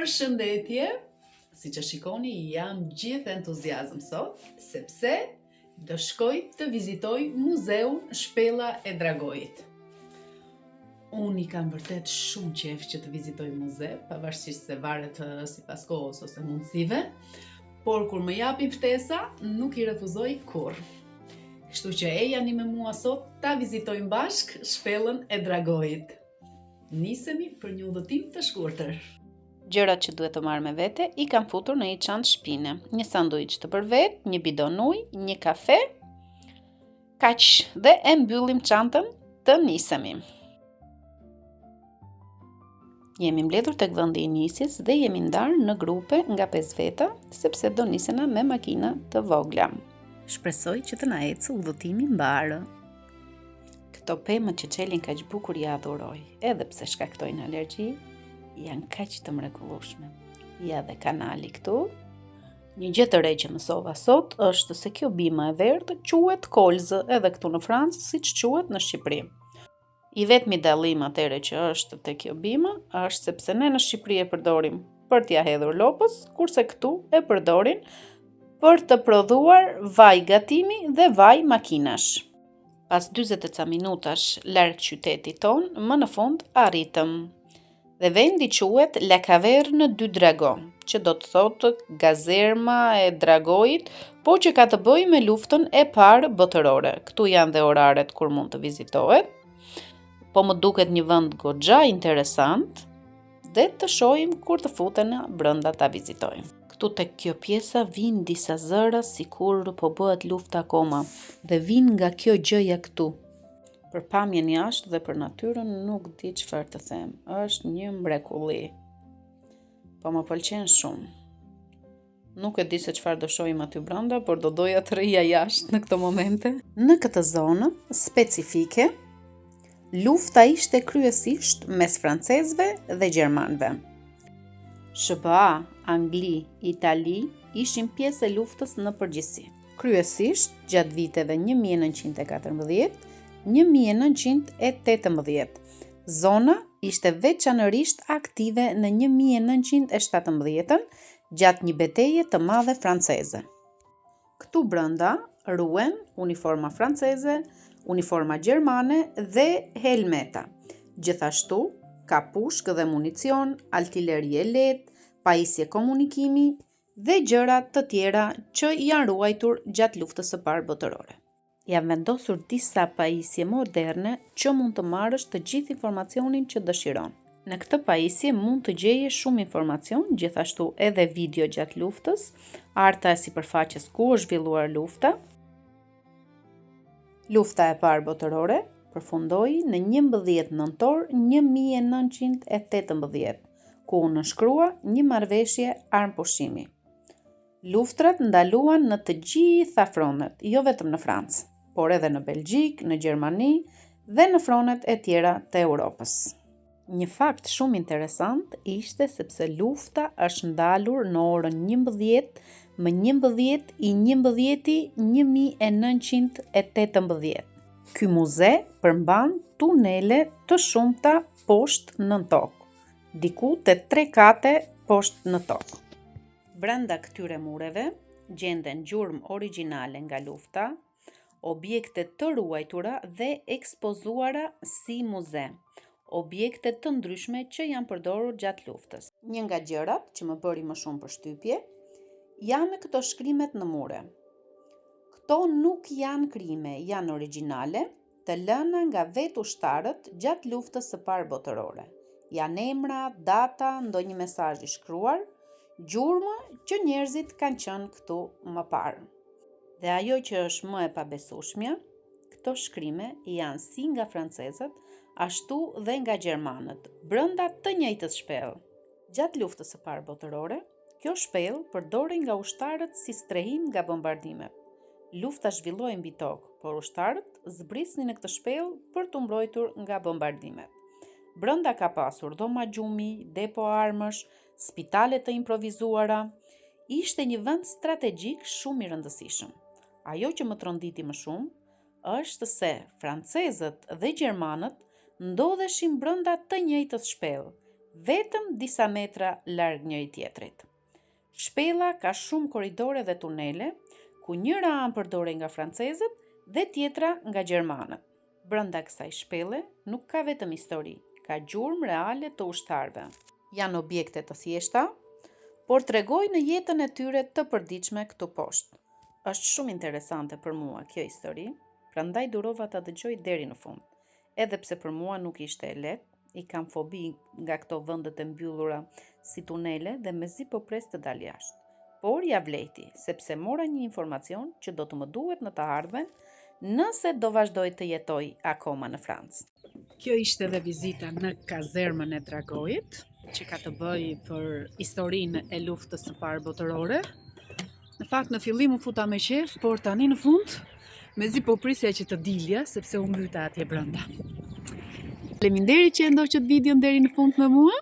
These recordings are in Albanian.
Përshëndetje! Siç e shikoni, jam gjithë entuziazëm sot, sepse do shkoj të vizitoj muzeun Shpella e Dragoit. Unë i kam vërtet shumë qejf që të vizitoj muze, pavarësisht se varet sipas kohës ose mundësive, por kur më japin ftesa, nuk i refuzoj kurrë. Kështu që ejani me mua sot ta vizitojmë bashkë Shpellën e Dragoit. Nisemi për një udhëtim të shkurtër. Gjërat që duhet të marr me vete i kam futur në një çantë shpine. Një sanduiç të për vetë, një bidon ujë, një kafe. Kaq dhe e mbyllim çantën të nisemi. Jemi mbledhur tek vendi i nisjes dhe jemi ndarë në grupe nga 5 veta, sepse do nisena me makina të vogla. Shpresoj që të na ecë udhëtimi mbarë. Këto pemët që çelin kaq bukur i adhuroj, edhe pse shkaktojnë alergji, janë kaq të mrekullueshme. Ja dhe kanali këtu. Një gjë të re që mësova sot është se kjo bima e verdhë quhet kolzë edhe këtu në Francë, siç quhet në Shqipëri. I vetmi dallim atëherë që është te kjo bimë është sepse ne në Shqipëri e përdorim për t'ia hedhur lopës, kurse këtu e përdorin për të prodhuar vaj gatimi dhe vaj makinash. Pas 40 e ca minutash larg qytetit tonë, më në fund arritëm. Dhe vendi quhet La Caverne du Dragon, që do të thotë gazerma e dragoit, po që ka të bëjë me luftën e parë botërore. Këtu janë dhe oraret kur mund të vizitohet. Po më duket një vend goxha interesant dhe të shohim kur të futena brenda ta vizitojmë. Këtu tek kjo pjesa vijnë disa zëra sikur po bëhet lufta akoma dhe vijnë nga kjo gjëja këtu. Për pamjen jashtë dhe për natyrën nuk di çfarë të them. Është një mrekulli. Po më pëlqen shumë. Nuk e di se çfarë do shohim aty brenda, por do doja të rrija jashtë në këto momente. Në këtë zonë specifike, lufta ishte kryesisht mes francezëve dhe gjermanëve. SHBA, Angli, Itali ishin pjesë e luftës në përgjithësi. kryesisht gjatë viteve 1914, 1918. Zona ishte veçanërisht aktive në 1917-ën gjatë një beteje të madhe franceze. Këtu brenda ruhen uniforma franceze, uniforma gjermane dhe helmeta. Gjithashtu, ka pushkë dhe municion, artileri e lehtë, pajisje komunikimi, dhe gjëra të tjera që janë ruajtur gjatë Luftës së Parë Botërore. Janë vendosur disa pajisje moderne që mund të marrësh të gjithë informacionin që dëshiron. Në këtë pajisje mund të gjeje shumë informacion, gjithashtu edhe video gjatë luftës, harta e sipërfaqes ku është zhvilluar lufta. Lufta e Parë Botërore përfundoi në 11 nëntor 1918, ku u nënshkrua një marrëveshje armëpushimi. Luftrat ndaluan në të gjitha frontet, jo vetëm në Francë, por edhe në Belgjikë, në Gjermani dhe në frontet e tjera të Europës. Një fakt shumë interesant ishte sepse lufta është ndalur në orën 11 më 11 i 11 1918. Ky muze përmban tunele të shumta poshtë nën tokë, diku te tre kate poshtë në tokë. Brenda këtyre mureve gjenden gjurmë origjinale nga lufta, objekte të ruajtura dhe ekspozuara si muze, objekte të ndryshme që janë përdorur gjatë luftës. Një nga gjërat që më bëri më shumë përshtypje janë këto shkrimet në mure. Këto nuk janë krijime, janë origjinale, të lëna nga vetë ushtarët gjatë Luftës së Parë Botërore. Janë emra, data, ndonjë mesazh i shkruar, gjurmë që njerëzit kanë qenë këtu më parë. Dhe ajo që është më e pabesueshmja, këto shkrime janë si nga francezët, ashtu dhe nga gjermanët, brenda të njëjtës shpellë. Gjatë Luftës së Parë Botërore, Kjo shpellë përdorej nga ushtarët si strehim nga bombardimet. Lufta zhvillohej mbi tokë, por ushtarët zbrisnin në këtë shpellë për t'u mbrojtur nga bombardimet. Brenda ka pasur dhoma gjumi, depo armësh, spitale të improvizuara. Ishte një vend strategjik shumë i rëndësishëm. Ajo që më tronditi më shumë është se francezët dhe gjermanët ndodheshin brenda të njëjtës shpellë. vetëm disa metra larg njëri-tjetrit. Shpella ka shumë korridore dhe tunele, ku njëra anë përdorej nga francezët dhe tjetra nga gjermanët. Brenda kësaj shpelle nuk ka vetëm histori, ka gjurmë reale të ushtarëve. Janë objekte të thjeshta, por tregojnë jetën e tyre të përditshme këtu poshtë. Është shumë interesante për mua kjo histori, prandaj durova ta dëgjoj deri në fund. Edhe pse për mua nuk ishte e lehtë, i kam fobi nga këto vendet e mbyllura si tunele dhe mezi po pres të dal jashtë. Por ia vlejti, sepse mora një informacion që do të më duhet në të ardhmen nëse do vazhdoj të jetoj akoma në Francë. Kjo ishte edhe vizita në kazermën e Dragojit, që ka të bëjë për historinë e luftës së parë botërore. Në fakt në fillim u futa me qejf, por tani në fund mezi po prisja që të dilja sepse u mbyta atje brenda. Faleminderit që e ndoqët videon deri në fund me mua.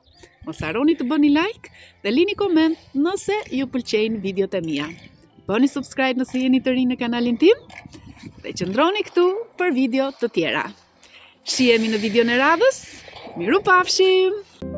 Mos harroni të bëni like dhe lini koment nëse ju pëlqejnë videot e mia. Bëni subscribe nëse jeni të rinj në kanalin tim dhe qëndroni këtu për video të tjera. Shihemi në videon e radhës. Mirupafshim!